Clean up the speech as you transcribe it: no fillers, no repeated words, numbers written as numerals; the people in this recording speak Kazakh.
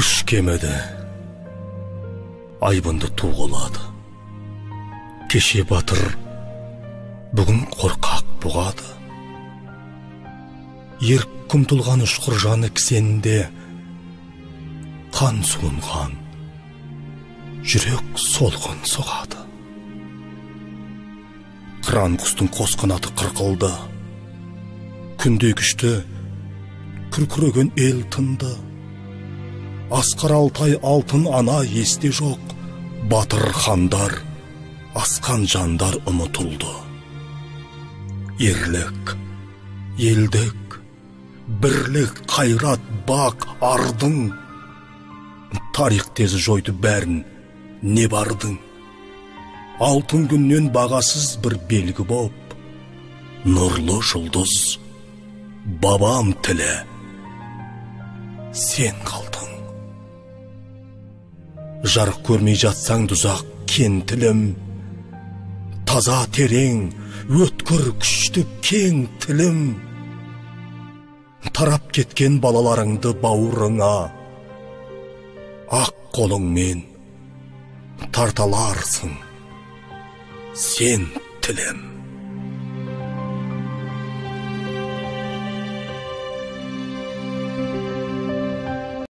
Күш кеміді, айбынды ту қылады. Кеше батыр, бүгін қорқақ бұғады. Ерік ұмтылған ұшқыр жаны кісенде, қан суынған, жүрек солғын соғады. Қыран құстың қос қанаты қырқылды, күндей күшті күркіреген ел тынды. Асқар Алтай алтын ана есте жоқ, батыр хандар, асқан жандар ұмытылды. Ерлік, елдік, бірлік, қайрат, бақ, ардың, тарих тезі жойды бәрін, не бардың. Алтын күннен бағасыз бір белгі боп, нұрлы жұлдыз, бабам тілі, сен қалдың. Жарық көрмей жатсаң дұзақ кен тілім, таза терең, өткір күшті кең тілім. Тарап кеткен балаларыңды бауырыңа, ақ қолыңмен тарталарсың сен тілім.